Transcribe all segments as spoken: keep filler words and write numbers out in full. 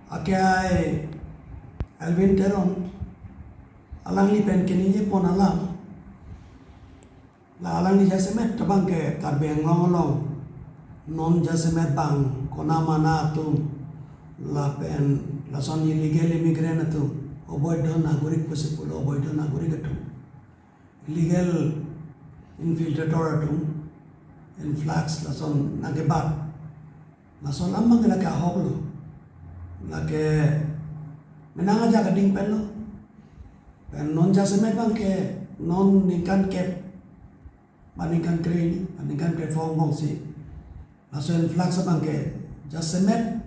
Akai Elwin Teron, alangli pen keningje pon alam. La alangli jasemet abang ke Karbi Anglong along non jasemet bang kona mana atum lapen lason illegal immigrant atum, oboidho nagorik pusi pulo, oboidho nagorik atum, illegal infiltrator atum, influx lason nangkebat. Lason alam abang ke lake ahok lo. Lake menang ajak ading pen lo. Pen non jasemet abang ke non ningkan kep, ba ningkan kre-hini, ba ningkan krepho angbong si laso influx abang ke jasemet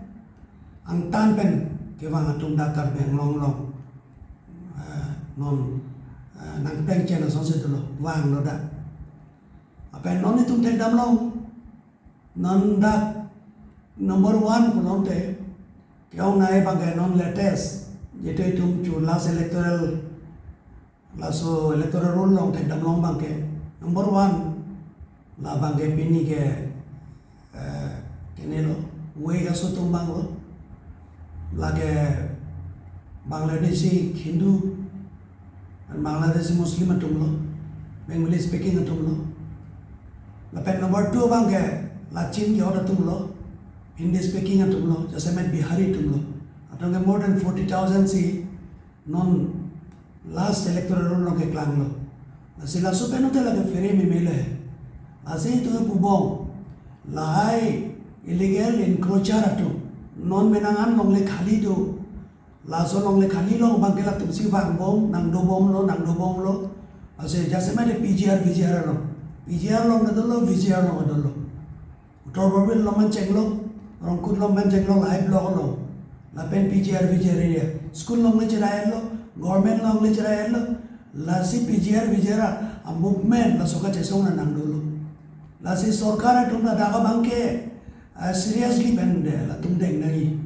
angtan pen kevang atum dak Karbi Anglong along, eh, non, eh, nangpeng chen asonsi dolo, vanglo dak. Lapen non itum thekdam long, non dak number one pulote ke-ongnei abang ke non latest, jitu itum chu last electoral, laso electoral roll along thekdam long abang ke number one, la abang ke pini ke, eh, kenelo, wei aso atum abang lo, lake Bangladeshi Hindu, and Bangladeshi Muslim atum lo, Bengali speaking atum lo. Lapen number two abang ke la Chin ke-ot atum lo, Hindi speaking atum lo, jasemet Bihari atum lo. Atum ke more than forty thousand si non last electoral roll along keklang lo. Lasi laso pen hote lake phere meme lo he. Lasi itum pubom, lahai illegal encroacher atum non menang an longle khali do. Laso longle khali along abang ke latum si vangbom, nangdobom lo, nangdobom lo. Lasi jasemet P G R, V G R along. P G R along ta dolo, V G R along ta dolo. Uttar Borbil along man chenglo, Rongkut along man chenglo, lahai block along. Lapen P G R, V G R area. School alongle cherai lo, government alongle cherai lo. Lasi P G R, V G R a, a movement laso kachesong nang nangdolo. Lasi sorkar atum ladak abang ke, ah, seriously pen de, latum deng nangji.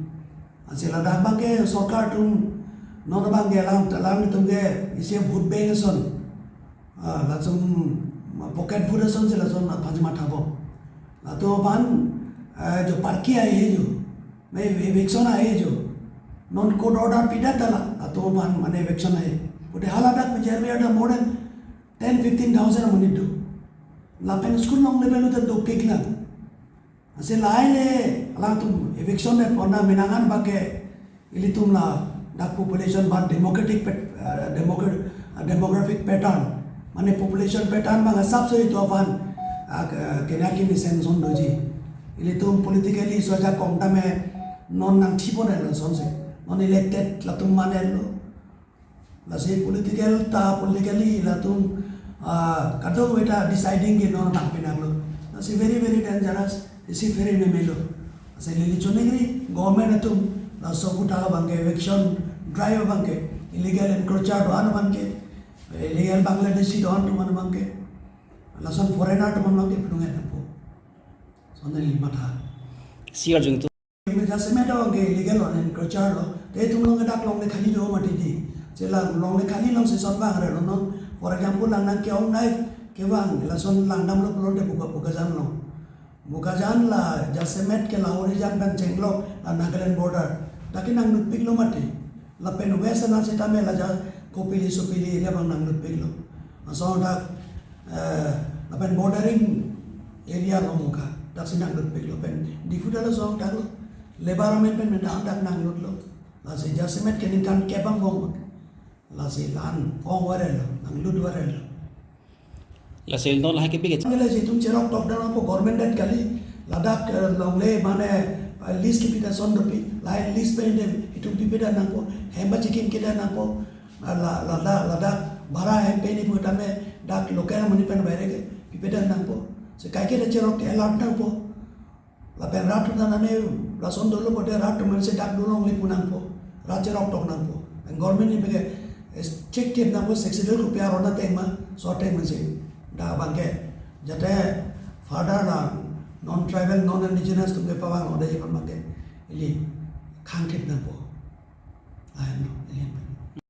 Lasi ladak abang ke sorkar atum non abang ke alam, alam itum ke isi vote bank ason. Ah, lason pocket vote ason si lason aphan si mathabo. Latum aphan, eh, jo parki ahe jo, me eviction ahe jo, non court order pidet ta la, latum aphan mane eviction ahe. Pute hala dak P G R V ada more than ten fifteen thousand amonit do. Lapen school along level udah dokik lang. Lasi lahai le alangtum eviction de pona menang an abang ke ilitum ladak population ba democratic pet-, eh, democra-, eh, demographic pattern, mane population pattern abang asap so itum aphan, ah, ke-, kena kimi sense on doji. Ilitum politically so ajakong tame non nangthipon lo sonse. Non elected latum mane lo. Lasi political ta, politically latum, ah, kadokave ta deciding ke non abang penang lo. Lasi very, very dangerous, isi phere meme lo. Lasi neli choningri government atum laso aputhak abang ke eviction drive abang ke, illegal encroacher do-an abang ke, illegal Bangladeshi do-an atum abang ke, lason foreigner atum abang ke pidunget nangpo. Lason neli matha. Si arjung tu. Jasemet abang ke illegal encroacher lo. Te itum along ke dak longle khali do mati di. Lasi la longle khali along si son vangre lo non. For example, lang nangke-ongnei kevang, lason langdam lo pulote Boka-, Bokajan along. Bokajan la jasemet ke Lahorijan pen chenglo, la Nagaland border. Dak ke nanglutpik lo mati. Lapen West Sena sitame la ja Kopili Sopili area abang nanglutpik lo. Lason dak, eh, lapen bordering area lo Mokha, dak si nanglutpik lo pen. Diphu ta lason dak lo. Labour amen pen dak, dak nanglut lo. Lasi jasemet ke ningkan kep angbong. Lasi la-an ong viral lo, nanglut viral lo. Lasi non lahai ke bige. Lasi itum cherok tok dam nangpo government det kali. Ladak, eh, longle mane, eh, lease kepi ta ason dopik. Lahai lease pen de itum pipedet nangpo. Hem ba chikim kedet nangpo. La, la, la, ladak bhara hem peni pu tame dak local amonit pen baire ke pipedet nangpo. Lasi kaike ta cherok ke alert nangpo. Lapen rat atum ta nane lason dolo pote rat atum si dak do longle pu nangpo. Rat cherok tok nangpo. Lapen government ni bege, eh, check tip nangpo Sixth Schedule kopi aron ateng ma, laso ateng ma si. Dak abang ke, jate further la non-tribal, non-indigenous atum ke pavang lo de ipan abang ke. Ili khang tip nangpo. Lahenlo, ili.